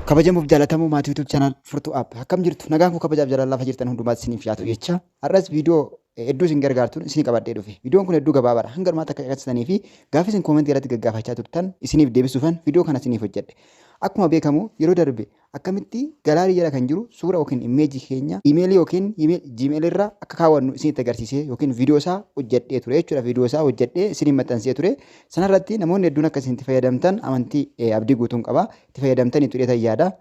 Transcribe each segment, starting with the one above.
Kabajamuuf jaalatamuu maatii YouTube channel Furtuu App, akkam jirtu? Nagaan koo kabajaaf jaalala lafa jirtan hundumaatti isiniif yaatu jecha, har'as viidiyoo hedduu isin gargaartuun isin qabadhee dhufe. Viidiyoon kun hedduu gabaabaadha. Hanga dhumaatti akka caqasitanii fi gaaffii isin koomentii irratti gaggaafachaa turtan isiniif deebisuufan viidiyoo kana isiniif hojjedhe. Akkuma beekamu, yeroo darbe akkamitti galaarii jala kan jiru suura yookiin immeejii keenya imeelii yookiin Gmail irra akka kaawwannu isinitti agarsiisee yookiin viidiyoo isaa hojjedhee ture jechuudha. Viidiyoo isaa hojjedhee isiniin maxxansee ture. Sanarratti namoonni hedduun akka isin itti fayyadamtan amantii abdii guutuun qaba. Itti fayyadamtanii tureetan yaada.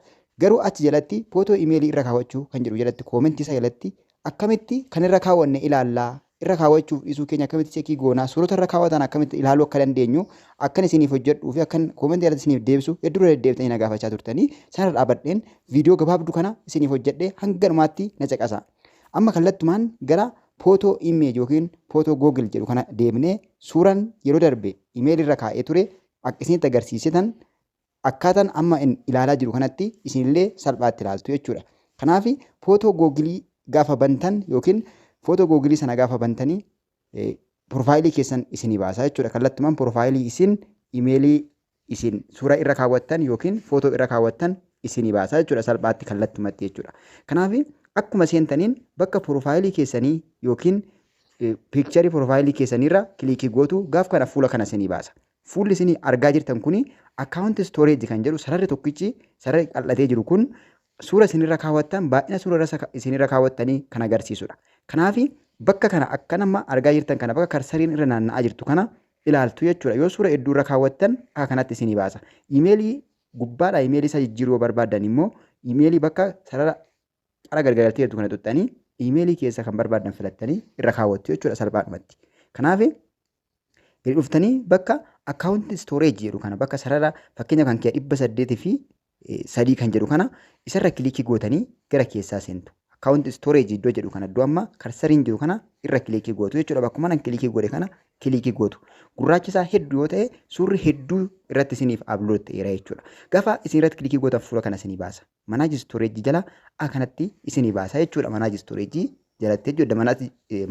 Garuu achi jalatti footoo imeelii irra kaawwachuu kan jedhu jalatti, koomentii isaa jalatti, akkamitti kan irra kaawwanne ilaallaa, irra kaawwachuuf dhiisuu keenya akkamitti check goonaa, suurota irra kaawwatan akkamitti ilaaluu akka dandeenyu akkan isiniif hojjedhuu fi akkan koomentii irratti isiniif deebisu hedduu irra deddeebitanii na gaafachaa turtanii, sanarra dhaabadheen viidiyoo gabaabduu kana isiniif hojjedhe. Hanga dhumaatti na caqasa. Amma kallattumaan gara photo image yookiin photo Google jedhu kana deemnee, suuraan yeroo darbe imeelii irra kaa'ee ture akka isinitti agarsiisetan, akkaataan amma ilaalaa jiru kanatti isinillee salphaatti ilaaltu jechuudha. Kanaaf footoo Googilii gaafa bantan yookiin footoo Googilii sana gaafa bantanii, piroofaayilii keessan isinii baasa jechuudha. Kallattumaan piroofaayilii isin imeelii isin suura irra kaawwattan yookiin footoo irra kaawwattan isinii baasa jechuudha, salphaatti kallattumatti jechuudha. Kanaaf akkuma seentaniin bakka piroofaayilii keessanii yookiin piikcharii piroofaayilii keessaniirra click gootu. Gaaf kana fuula kana isinii baasa. Fuulli isin argaa jirtan kuni account storage kan jedhu, sararri tokkichi, sararri qal'atee jiru kun, suura isinirra kaawwattan, baay'ina suura isinirra kaawwattanii kan agarsiisudha. Kanaaf bakka kana akka nama argaa jirtan kana, bakka karsariin irra naanna'aa jirtu kana ilaaltu jechuudha. Yoo suura hedduu irra kaawwattan akka kanatti isinii baasa. Imeelii gubbaadhaa imeelii isaa jijjiiruu yoo barbaaddan immoo, imeelii bakka sarara qara gargaltee jirtu kana tuqxanii, imeelii keessa kan barbaaddan filattanii irra kaawwattu jechuudha salphaadhumatti. Kanaaf gadi dhuftanii bakka account storage jedhu kana, bakka sarara fakkeenya kan kee 803 kan jedhu kana, isarra click gootanii gara keessaa seentu. Account storage iddoo jedhu kana, iddoo amma karsariin jiru kana irra click gootu jechuudha. Bakkuma nan click godhe kana click gootu. Gurraachi isaa hedduu yoo ta'e, suurri hedduu irratti isiniif upload ta'eera jechuudha. Gaafa isin irratti click gootan fuula kana isinii baasa. Manage storage jala akkanatti isinii baasa jechuudha. Manage storage jalatti jechuudha.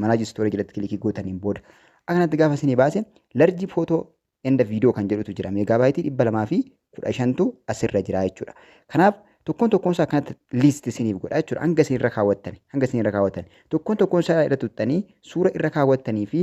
Manage storage jalatti click gootaniin booda akkanatti gaafa isinii baase, large photo and video kan jedhutu jira. Meegaabaayitii 215tu asirra jira jechuudha. Kanaaf tokkoon tokkoon isaa akkanatti list isiniif godha jechuudha. Hanga isin irra kaawwattan tokkoon tokkoon isaa irra tuttanii, suura irra kaawwattanii fi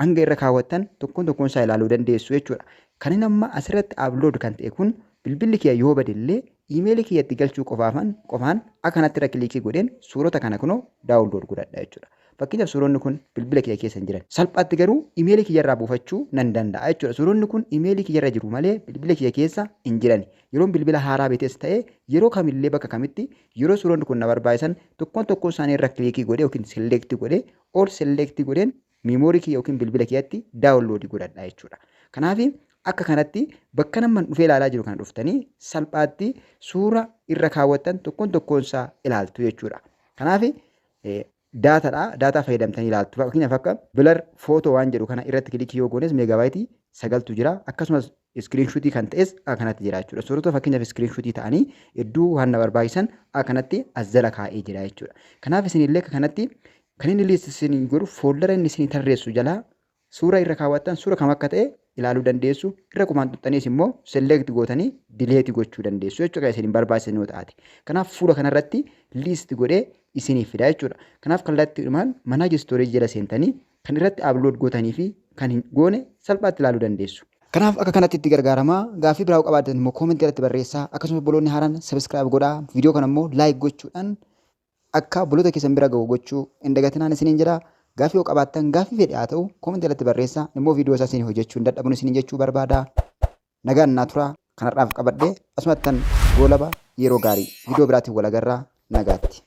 hanga irra kaawwattan tokkoon tokkoon isaa ilaaluu dandeessu jechuudha. Kan inni amma asirratti upload kan ta'e kun, bilbilli kiyya yoo badillee iimeelii kiyyatti galchuu qofaafan qofaan akkanatti irra click godheen suurota kana kunoo download godhadha jechuudha. Fakkeenyaaf suuronni kun bilbila kiyya keessa hin jiran. Salphaatti garuu iimeelii kiyyarraa buufachuu nan danda'a jechuudha. Suuronni kun iimeelii kiyyarra jiru malee bilbila kiyya keessa hin jiran. Yeroon bilbila haaraa bitees ta'e, yeroo kamillee, bakka kamitti yeroo suuronni kun na barbaachisan, tokkoon tokkoon isaanii irra click godhee yookiin select godhee, all select godheen memory kiyya yookiin bilbila kiyyatti download godhadha jechuudha. Kanaaf akka kanatti bakka namman dhufee ilaalaa jiru kana dhuftanii salphaatti suura irra kaawwattan tokkoon tokkoon isaa ilaaltu jechuudha. Kanaaf daataadha. Daataa fayyadamtanii ilaaltu. Fakkeenyaaf akka blur photo waan jedhu kana irratti click yoo goones, meegaabaayitii 9tu jira. Akkasumas screenshot kan ta'es akka kanatti jira jechuudha. Suurota fakkeenyaaf screenshot ta'anii hedduu waan na barbaachisan akka kanatti as jala kaa'ee jira jechuudha. Kanaaf isinillee akka kanatti kan inni list isin godhu, fooldara inni isin tarreessu jalaa suura irra kaawwattan suura kam akka ta'e ilaaluu dandeessu. Irra qumaan tuxxaniis immoo select gootanii delete gochuu dandeessu jechuudha, isin barbaachisan yoo taate. Kanaaf fuula kanarratti list godhee isiniif fida jechuudha. Kanaaf kallattiidhumaan manage storage jala seentanii kan irratti upload gootanii fi kan hin goone salphaatti ilaaluu dandeessu. Kanaaf akka kanatti itti gargaaramaa. Gaaffii biraa qabaatan immoo koomentii irratti barreessaa. Akkasumas obboloonni haaraan subscribe godhaa. Viidiyoo kana immoo like gochuudhaan akka obboloota keessan bira gahu gochuu hin dagatinaan isiniin jedha. Gaaffii yoo qabaattan, gaaffii fedhe haa ta'u, koomentii irratti barreessaa. Immoo viidiyoo isaa isinii hojjechuu hin dadhabnu isiniin jechuu barbaada. Nagaan naa turaa. Kanarraaf qabadhee asumattan goolaba. Yeroo gaarii, viidiyoo biraatiin wal agarraa, nagaatti.